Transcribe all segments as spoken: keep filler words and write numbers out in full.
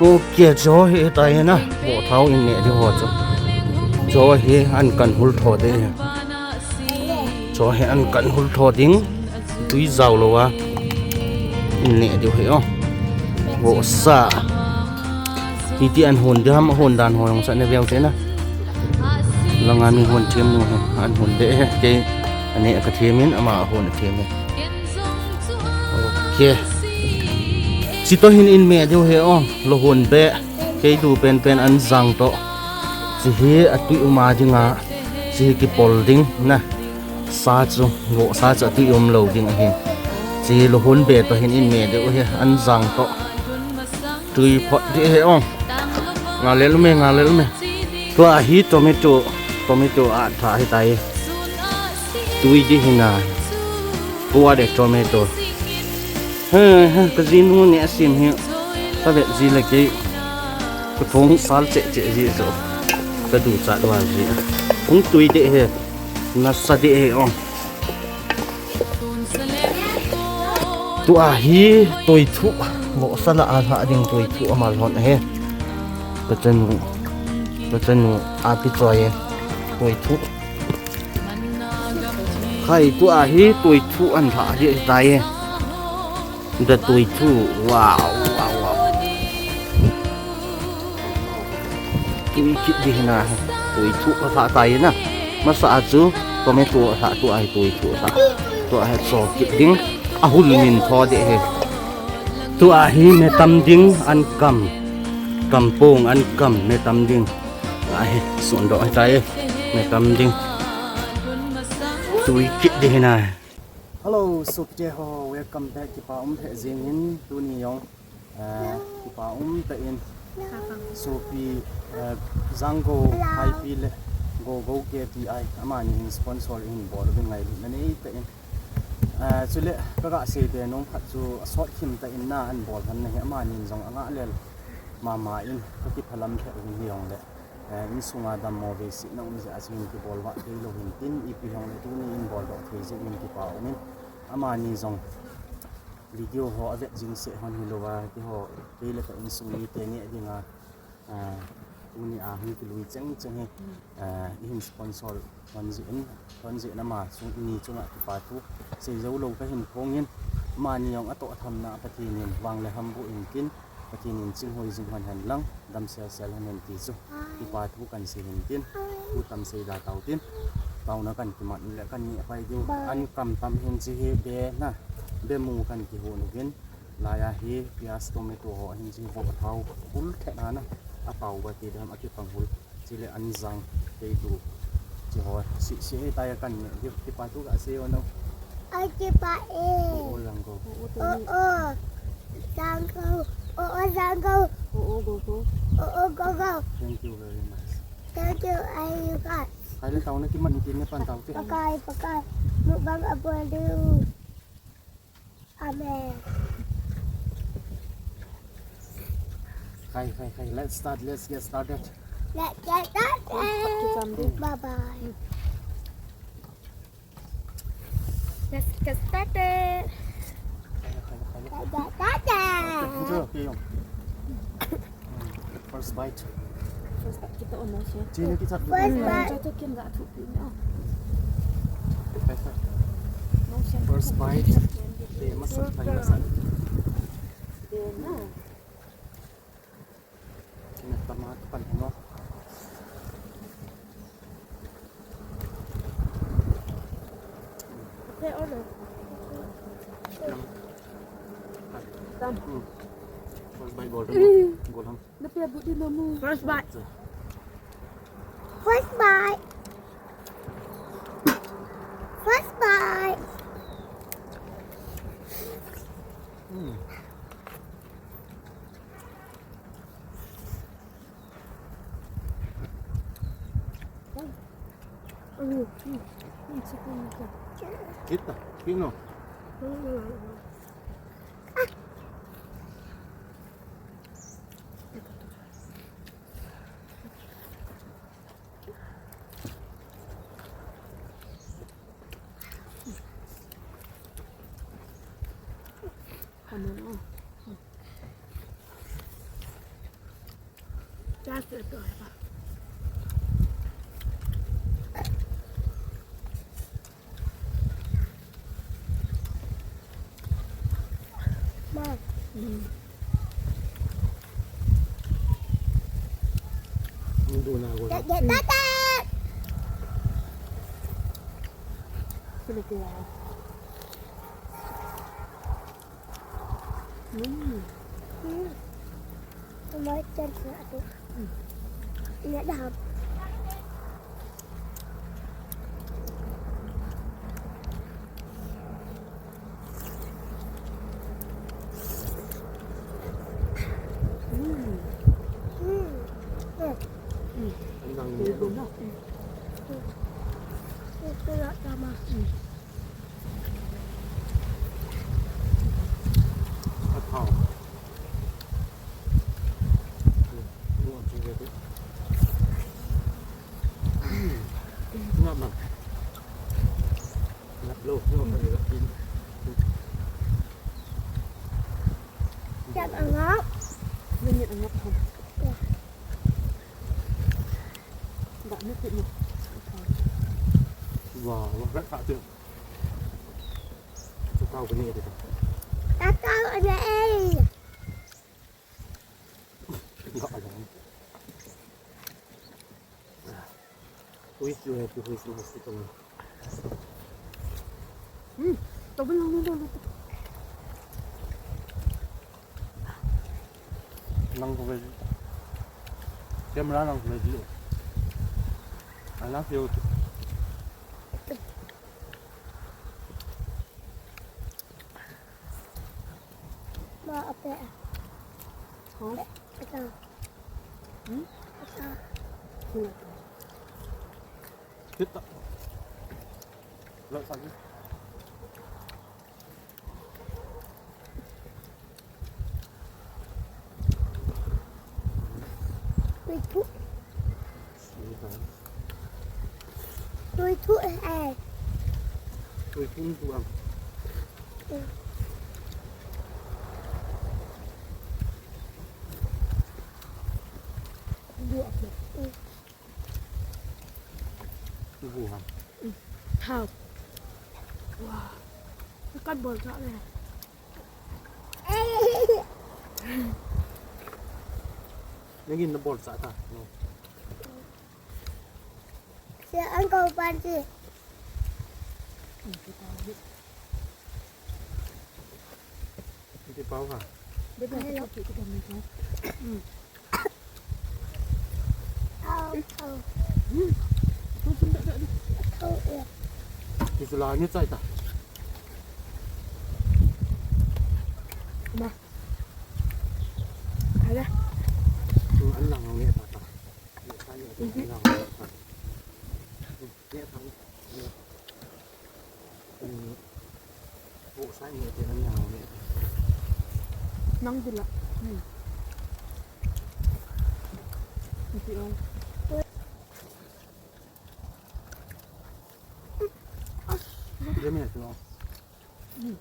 Okay, cho hi tai na. Bo thao in ne di ho cho. Cho hi an kan hul tho de. Cho hi an kan hul tho ding. Tui zau lo a. In ne di hi o. Bo sa. Hiti an hon di ham hon dan ho jong sa ne veu te na. Langa mi hon thiam nu hi. An hon de he. Kei ane ka thiam in ama hon thiam in. Okay. Chito hin in me diu he o. Lo hon be. Kei du pen pen an jang to. Chi hi a tui um a ding a. Chi hi kipol ding na. Sa chu, vo sa chu a tui um lo ding ahin. Chi lo hon be to hin in me diu he an jang to. Tui phot di he o. Nga le lu me, nga le lu me. Tua hi tomato, tomato a tha hi tai. Tui di hi na. Tua de tomato. Ha, ha, ka jinu ne a sim hi. Ka vet ji le kei. Ka thong sal che che ji so. Ka du cha dua ji. Hung tui de he. Na sa de he o. Tua hi tui thu. Vo sa la a lha ding tui thu ama lhon he. Ka chanu. Ka chanu a pi choi e. Tui thu. Khai tua hi tui thu an lha hi tai e. Da tui thu. Wow, wow, wow. Tui kit di hina. Tui thu a lha tai na. Masa a chu tomato a lha tua hi tui thu a lha. Tua hi cho kit ding. A hul min tho de he. Tua hi me tam ding an kam. Kampung an kam me tam ding. Ahi, sun do ahi tai. Me tam ding. Tui kit di hina. Hello, sopite ho, welcome back. Kipa um phe jing in, tuni jong, eh, kipa um tah in. Sopi, eh, Janggo, Haipi le, Gogo K P I, amani in sponsor in bol ding ngai na nei tah in. Eh, chule, ka ga sei be nung khat chu a sot thim tah in na an bol han na hi amani in jong anga lel mama in ka kiphalam phe hin hi jong le. Eh, insunga dammo veisihna um jeh a chu hin kibol vah thei lou hin tin, ipi hong le tuni in bol doh thei jeh in kipa um in. Amani jong video ho a vet jing seh hon hi lou a, keiho, kei le ka insung mite neh dinga, eh, tuni a hung kilui cheng cheng hi, eh, i hin sponsor hon jeh in, hon jeh in ama chung, ni chunga kipa thu sei jou lou ka hin phong in, amani jong a toh thamna Pathen in vang le ham boh in tin, Pathen in chinghoi jing hon hen lang, dam sel sel hon hen ti chu. Kipa thu kan sei hin tin, thu tam sei da tau tin. Tauna kan kimat le kan neh pai diu. An kam tam hin chi hi be na, be mu kan kihon uvin. Laiya hi piaz tomato ho hin chi vo thao hul khet na na. A pau ba ti dam a kipang hul. Chule an jang kei du. Chi ho si si he tai kan neh diu. Kipa thu ka sei o no. Ai kipa e. O, o, Janggo. O, o, Janggo. O, o, Janggo. O, o, Gogo. O, o, Gogo. Thank you very much. Thank you, I got. Khai le tau na kiman tin ne pan tau te. Pakai, pakai. Mukbang upload diu. Amen. Khai, khai, khai. Let's start. Let's get started. Let's get started. Bye bye. Let's get started. Let's get started. First bite. First bite kita on mo siya. Chini kita. First bite. First bite. First bite. First bite. Kinatama ka pan, no? Okay, order. Tam. Hmm. First bite, golden. Golden. First bite. First bite. First bite. Hmm. Kita, Pino. Mom. Mm. Ang duna ko. Tat, tat, tat, tat! Sila kaya. Mm. Mm. Ang mahal dyan sa atin. Mm. Ingat dah. Mm. Mm. Mm. Ang dami nito. Mm. Ito na tama. Mm. At how? Nga man. Nga blow, nga man. Siap angap. Minit angap. Ya. Dah ni tip ni. Wah, wah, dah tak tu. Cakau kena dia. Cakau ada eh. Enggak ada. Wait, you have to wait in hospital. Hmm, tabi lang nila. Lang ko ba? Camera lang ko ba? I love you. Ma, ape. Ho? Ito. Hmm? Ito. Kita. Wala sa akin. Wait, who? Wait, who is I? Wait, who is I? Mm. Buat apa? Mm. Ibu ham. Hao. Wah. Tekan bol tak leh. Lagi na bol sa ta. No. Si Uncle Panji. Hindi pa ha. Hindi pa ha. Kisulani chai ta. Ma. Ala. An lang ang ta ta. Nang dula. Hmm. Iti ang. Dia ni tu. Hmm.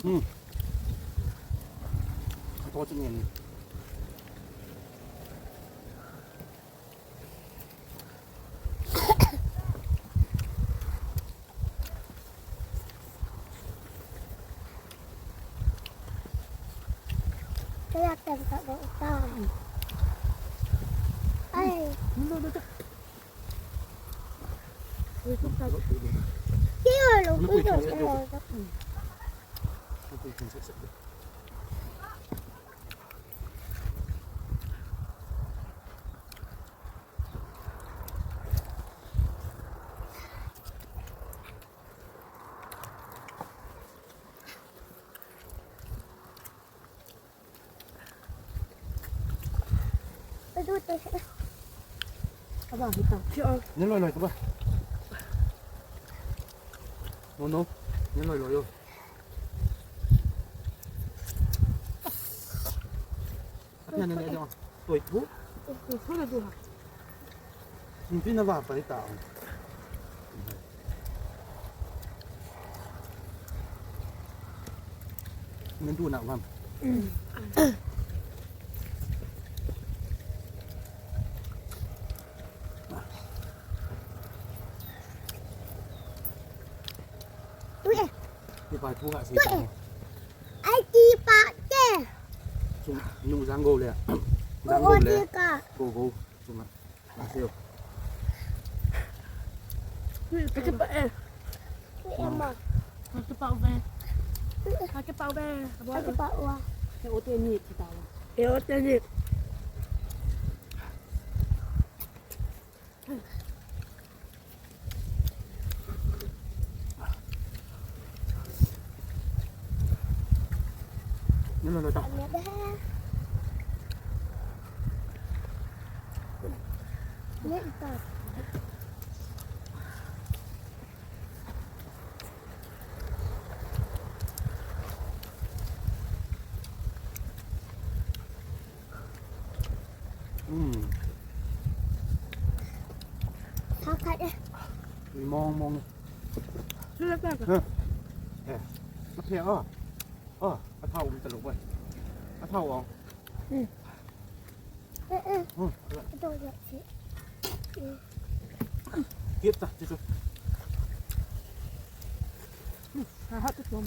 Hmm. Ito ko sa niyan. Kaya tangka ng utang. Ay. Hindi, hindi. Kaya, lungkot ako. Aba, hita. Ni loi loi tu ba. No, no. Ni loi loi yo. Apian ni ni. Toi thu. Toi thu la du ha. Sing pin na ba pa ta. Min tu na vam. Ui. Ni pa thu ha si ta. Ai ti pa te. Chung nu jang go le. Jang go le. Go go. Chung a. Asio. Ui, kaki pa eh. Ui, Emma. Kaki pa uve. Kaki pa uve. Kaki pa uva. Ke ote ni kita. Ke ote ni. Ni lo lo ta. Ni ta. Hmm. Thao khat eh. Mong mong. Chưa lắm. Hả? Eh. Nó khe oh. Oh, a thao um ta lo bai. A thao oh. Ừ. Ừ, ừ. Ừ. Tôi dạy chị. Ừ. Tiếp ta, tiếp ta. Ha ha, tu tu.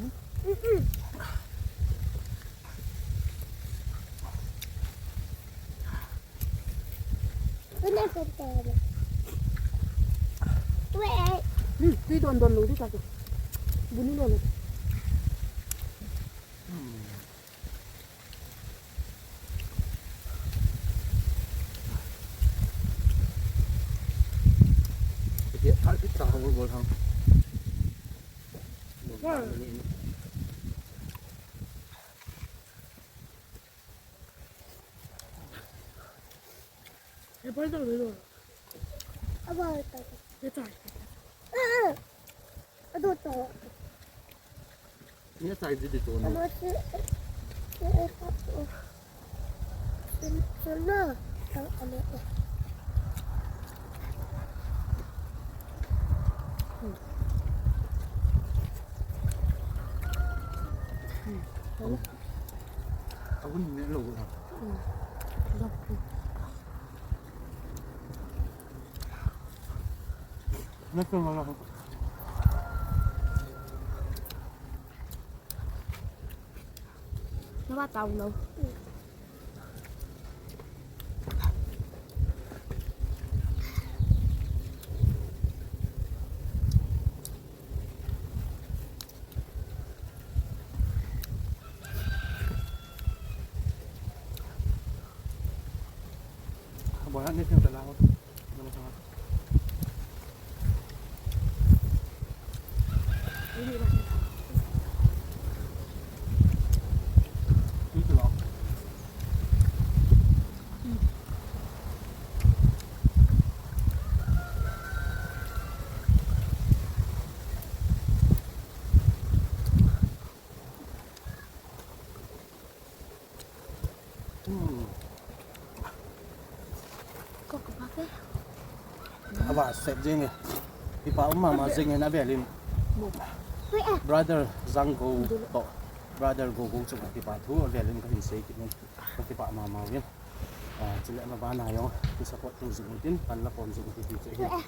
Tu ni tu tu. Tu eh. Hmm, tu don don lu di ka tu. Buni lo lo. Hmm. Dia thal pit ta hol gol hang. Ye pai ta le lo. Aba ta. Ye tai. Ah, ah. Ado to. Ni a chai di di to no. Ama si, eh, eh, eh, eh. Sun, sun na. Ang ano eh. Hmm. Hmm. Ano? Ako ni lo ko. Hmm. Nasıl Allah? Nabata ulo. Buat ni tengah telah. Hmm. Aba set jing e. Ipa um mama jing e na velin. Brother Zanggo to. Brother Gogo chu ipa thu velin kahin sei kit in. Kakipa mama uvin. Ah, chule ma bana jong ki support tu jing utin, pan la pon jing utin ti chu hi.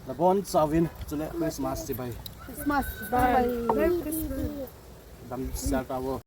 La bon chauvin, chule Christmas chibai. Christmas chibai. Merry Christmas. Dam sel ta vo.